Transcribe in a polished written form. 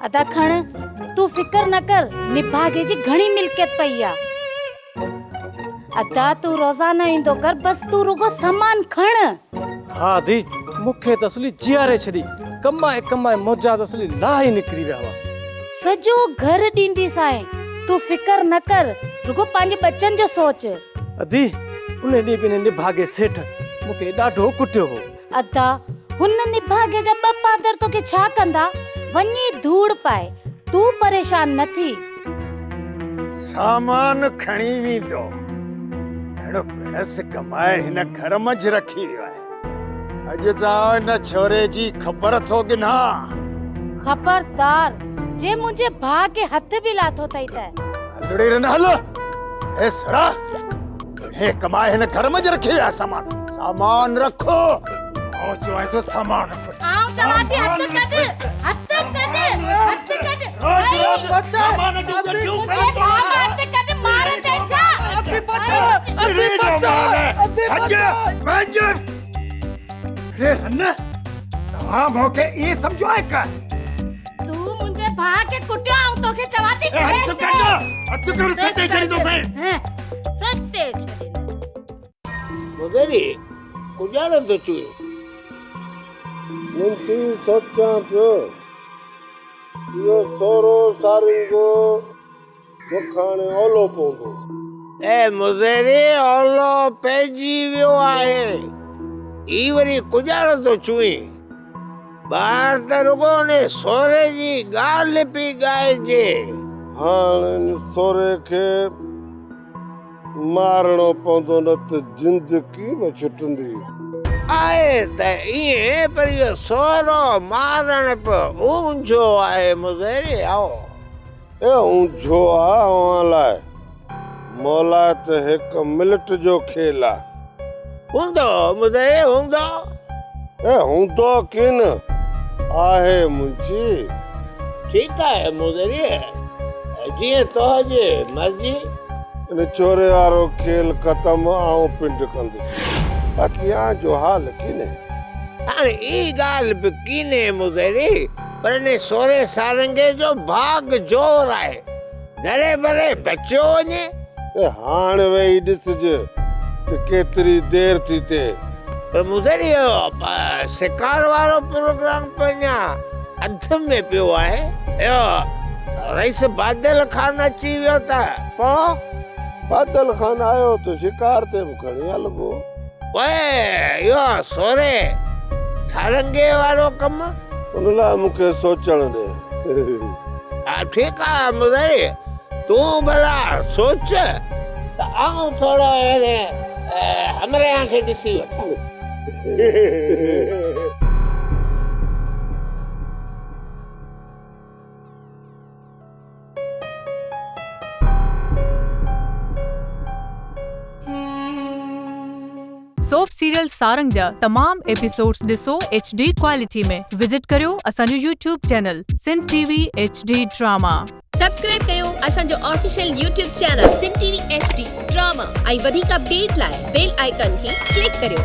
ادا کڻ، تون فڪر نه ڪر، نڀاڳي جي گهڻي ملڪيت پئي آ. ادا تون روزانو ايندو ڪر، بس تون رڳو سامان کڻ. ها ادي، مون کي ته اصلي جياري ڇڏي، ڪمائي ڪمائي منهنجا ته اصلي لاهه ئي نڪري ويا هئا. سڄو گهر ڏينديسانء، تون فڪر نه ڪر، رڳو پنهنجي ٻچن جو سوچ. ادي، انهي ڏينهن به انهي نڀاڳي سيٺ مون کي ڏاڍو ڪٽيو هو. ادا، هن نڀاڳي جا ٻه پادر توکي ڇا ڪندا؟ وڃي ڌوڙ پائي، تون پريشان نه ٿي. سامان کڻي ويندو. اهڙو پڻس ڪمائي هن گهر منجهه رکي ويو آهي. اڄ ته آء ان ڇوري جي خبر ٿو ڳنهان. خبردار، جي منهنجي ڀاء کي هٿ به لاٿو اٿئي ته. هلڙي رن هل. اي سرا، هي ڪمائي هن گهر منجهه رکي ويا سامان. سامان رکو. آئون چوان ٿو سامان رکو. آئون چوان ٿي هٿ ڪڍ، هٿ ڪڍ، هٿ ڪڍ. روز روز سامان جون ڳٺيون منهنجي ڀاء مان هٿ ڪڍ، مارندين ڇا؟ ادي بچاء، ادي بچاء، ادي بچاء. ڀڄ. اڙي رن، توهان مون کي ائين سمجهيو آهي ڪا؟ تون منهنجي ڀاء کي ڪٽيو، آئون توکي چوان ٿي هٿ ڪڍ، هٿ ڪڍ، سٽي ڇڏيندوسين. سٽي ڇڏيندس. مديري، ڪڄاڻو ٿو چوين؟ منشي، سوچيان پيو، اهو سورو سارنگو مون کان هاڻي اولو پوندو. اي مديري، اولو پئجي ويو آهي، هي وري ڪڄاڻو ٿو چوين؟ ٻاهر ته رڳو ان سوري جي ڳالهه پئي ڳائجي. هاڻ ان سوري کي مارڻو پوندو نه ته جند ڪيئن به ڇٽندي. آهي ته ائين پر اهو سورو مارڻ به اونجهو آهي مزيري آئو. اي اونجهو آ اوهان لاء، مون لاء ته هڪ ملٽ جو کيل آ. هوندو مزيري هوندو. اي هوندو ڪين آهي منهنجي. ٺيڪ آهي مزيري جيئن تنهنجي مرضي. ان چوري وارو کيل ختم آئون پنڊ ڪندس. باقي آن جو حال ڪينهي. هاڻي اي ڳالهه به ڪينهي مزيري پر انهي سورهيه سارنگي جو ڀاڳ زور آهي. ذري ڀري بچيو وڃي. اي هاڻ ويهي ڏسج ته ڪيتري دير ٿي ٿئي. پر مزيري اهو شڪار وارو پروگرام به اڃا اڌ ۾ پيو آهي. اهو رئيس بادل خان اچي ويو ته پوء؟ بادل خان آيو ته شڪار تي به کڻي هلبو. پوء اهو سورهيه سارنگي وارو ڪم؟ ان لاء مون کي سوچڻ ڏي. ها ٺيڪ آ مزاري، تون ڀلا سوچ ته آئون ٿورو اهڙي همراهن کي ڏسي وٺان. سوپ سيريل سارنگ جا تمام ايپيسوڊز ڏسو ايڇ ڊي ڪوالٽي ۾ وزٽ ڪريو اسان جو YouTube channel Sindh T V H D drama. Subscribe ڪيو اسان جو official YouTube channel Sindh T V H D drama ۽ وڌيڪ اپڊيٽ لاء بيل آئيڪان کي ڪلڪ ڪريو.